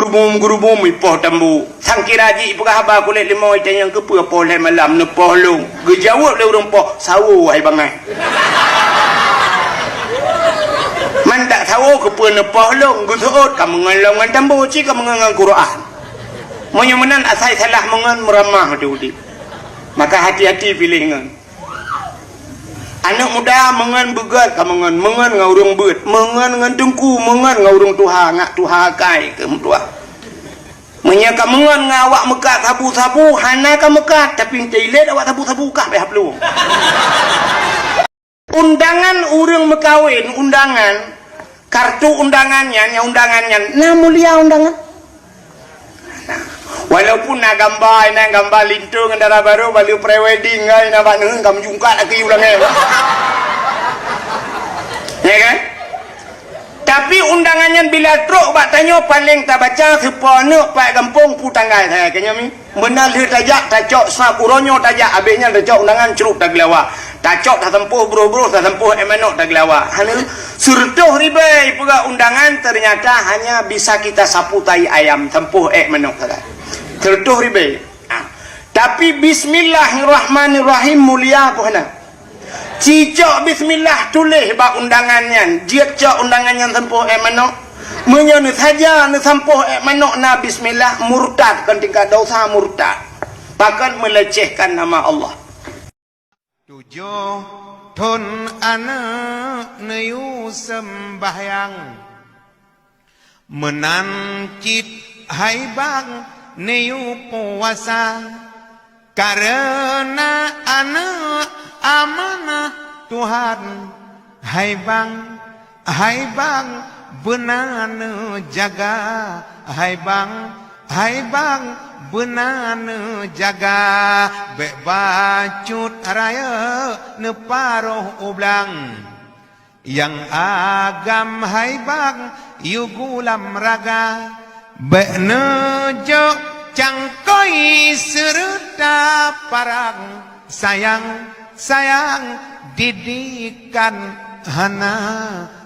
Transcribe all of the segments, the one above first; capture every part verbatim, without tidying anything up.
Geurubum-geurubum ipoh tambu. Sangkira jih ipeugah haba kulét limau, itanyong keupeue poh lhèe malam neupoh lôn. Geujaweueb lé ureueng poh, "Sawo hai bangai." Man dak sawo keupeue neupoh lôn, geuseuôt ka meungon lom ngon tambu, ci ka meungon ngon Quran. Meunyoe meunan asai salah meungon meuramah di udép. Maka hati-hati piléh ngon. Aneuk muda meungon beugét ka meungon, meungon ngon ureueng beuet, meungon ngon teungku, meungon ngon ureueng tuha, ngak tuha akai keu meutuah. Meunyoe ka meungon ngon awak meukat sabu-sabu, hana ka meukat, tapi teuilet awak sabu-sabu kah beh plueng. Undangan ureueng meukawen, undangan, kartu undangan nyan, nyang undangan nyan, na mulia undangan. Walaupun na gamba, na gamba linto ngon dara barô, baleue pre-wedding, ngai na bak neuheun ka meujungkat lagi ulang eh. Ya kan? Tapi undangan nyan bila trok bak tanyoe paleng tabaca sipo aneuk pat gampông pu tanggai sagai keu nyoe mi. Meunan lheueh tajak tacok sab uroe nyoe tajak abéh nyan tacok undangan crok tageulawa. Tacok tasampôh broh-broh, tasampôh ék manok tageulawa. Hana, seureutôh ribèe peugah undangan, ternyata hanya bisa kita sapu tai ayam, sampôh ék manok sagai. Seureutôh ribèe. Ah. Tapi bismillahirrahmanirrahim mulia boh na. Cicok bismillah tuléh bak undangan nyan, jeuet cok undangan nyan sampôh ék manok. Meunyoe neusaja neusampôh ék manok na bismillah, murtad, kon tingkat dosa murtad. Pakon melecehkan nama Allah. Tujoh thon aneuk neuyue seumbahyang, meunan cit hai bang neuyue puasa. Kareuna aneuk amanah Tuhan, hai bang, hai bang beuna neujaga, hai bang, hai bang beuna neujaga, bék bacut rayeuk neuparoh u blang. Nyang agam hai bang yue gulam raga, bék neujok cangkôi seureuta parang. Sayang, sayang didikan hana,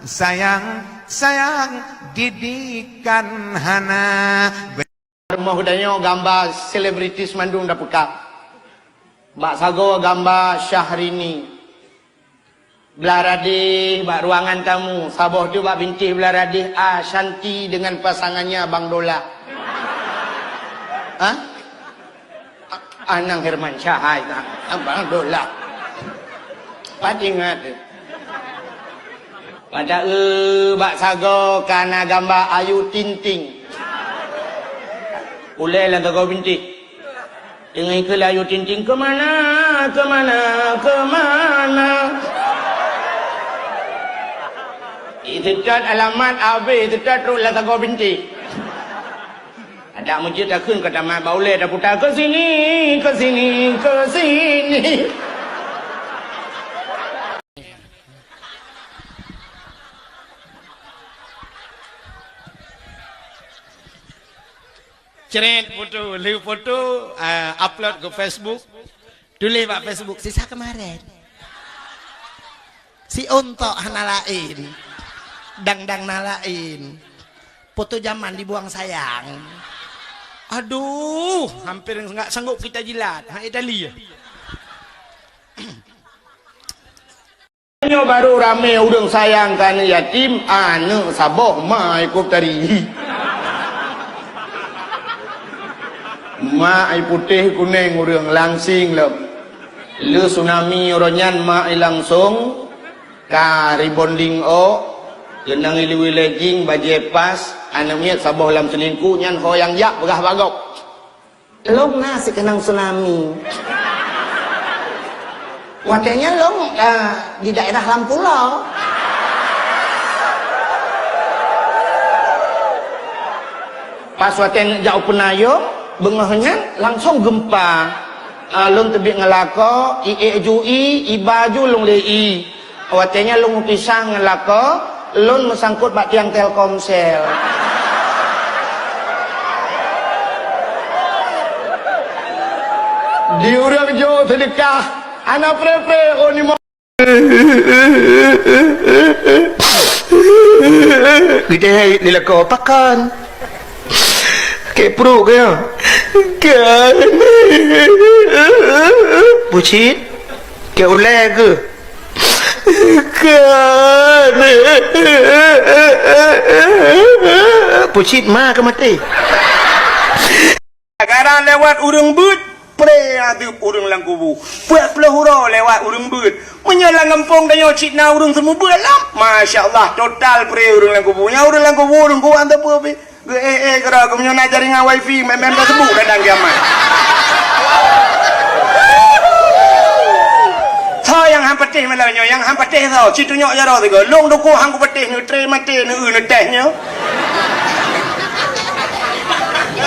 sayang, sayang didikan hana. Rumoh geutanyoe gamba selebritis mandum tapeugah. Bak sagoe gamba Syahrini. Blah radéh bak ruangan tamu, saboh teuk bak bintéh blah radéh Ashanti dengan pasangannya Bang Dola. Hah? Anang Herman Syahai ta, Bang Dola. Pat ingat. Pada e bak sagoe ka na gamba Ayu Ting Ting. Ulèe lam sagoe bintéh. Deungon ikeu laju Ting Ting, "Kemana, kemana, kemana?" Iseutôt alamat abéh, iseutôt trok lam sagoe bintéh. Adak meujeuet takheun ka tamat bak ulèe taputa, "Ke sini, ke sini, ke sini." Cret foto, lheueh foto, eh, upload ke Facebook. Tuléh bak Facebook, "Sisa kemarin." Si ontok hana laén. Dang-dang na laén. Foto zaman dibuang sayang. Aduh, hampir enggak sanggup kita jilat. Ha, Italia. Nyoe barô ramé ureueng sayang keu aneuk yatim, aneuk saboh ma ikôt tari. Ma i putéh kunéng ureueng langsing lom. Le tsunami uroe nyan ma i langsong ka rebonding ôk, keunong i liwi lejing bajée pas, aneuk miet saboh lam seulingku nyan ho nyang jak peugah bak gob. Lôn na sikeunong tsunami. Watée nyan lôn, eh, di daerah Lampulo. Pas watée jak u Peunayong, beungoh nyan langsong geumpa. Eh, lôn teubiet ngon lakoe, i ék ju i, iba ju lôn lé i. Watée nyan lôn meupisah ngon lakoe, lôn meusangkot bak tiang Telkomsel. Di ureueng jok seudeukah, hana pré-pré, oh, ni mo-, geudeh ni lakoe pakon. Keu pruet keu nyoe? Kan. Bucit. Keu ulèe keu? Kan. Bucit ma keu maté. Gara lewat ureueng beuet, pré azeub ureueng lam kubu. Peuet ploh uroe lewat ureueng beuet. Meunyoe lam gampông tanyoe cit na ureueng seumeubeuet lom, masya Allah, total pré ureueng lam kubu. Nyang ureueng lam kubu, ureueng kubu hana teupeu pih. Geu-eh-eh keudroe, geumeunyoe na jaringan wifi, mè-mè taseubu dadang kiamat. Soe nyang han patéh malam nyoe, nyang han patéh soe, ci tunyok jaroe sigoe. Lôn dukung han kupatéh, neutré maté, neu-eu neutéh nyoe.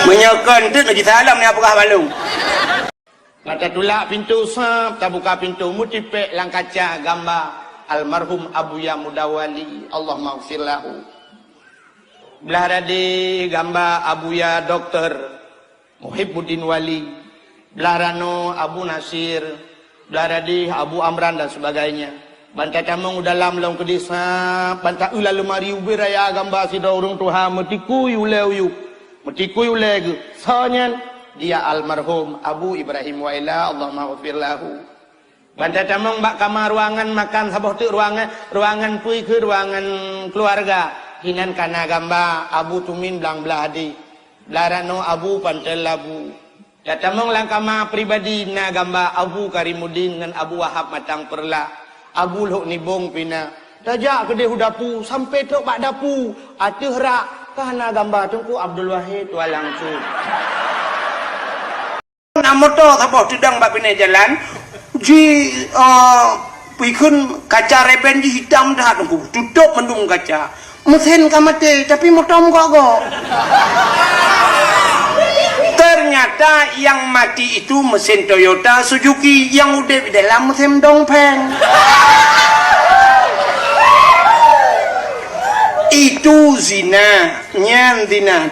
Meunyoe kon teuk neujisalam ni peugah balong. Mata tulak pintoe sab, tabuka pintoe, meutipék lam kaca gamba almarhum Abuya Mudawali, Allahummaghfir lahu. Blah radé gamba Abuya Doktor Muhibbuddin Wali, blah ranoe Abu Nasir, blah radé Abu Amran dan sebagainya. Ban tatamong u dalam lom keudéh sab, ban ta-eu lam leumari ubé raya gamba sidroe ureueng tuha meutikui ulèe uyueb, meutikui ulèe geuh. Soe nyan? Dia almarhum Abu Ibrahim Waila, Allahummaghfir lahu. Ban tatamong bak kama ruangan makan saboh teuk ruangan, ruangan peue keuh ruangan keuluwarga. Hinan ka na gamba Abu Tumin blang blah di, blah ranoe Abu Pantel Labu. Tatamong lam kama pribadi na gamba Abu Karimuddin ngon Abu Wahab Matang Peurla. Abu Lhok Nibong pih na. Tajak keudéh u dapu, sampoe trok bak dapu, ateueh rak ka na gamba Teungku Abdul Wahid Tuan Langsung. Na moto saboh teudong bak binéh jalan, ji, eh, pikheun kaca reben jih hitam that, Teungku. Tutôp mandum kaca. Meusén ka maté, tapi moto meugok-gok. Ternyata yang mati itu mesin Toyota Suzuki, yang udép di dalam mesin Dongfeng. Itu zina, nyan zina.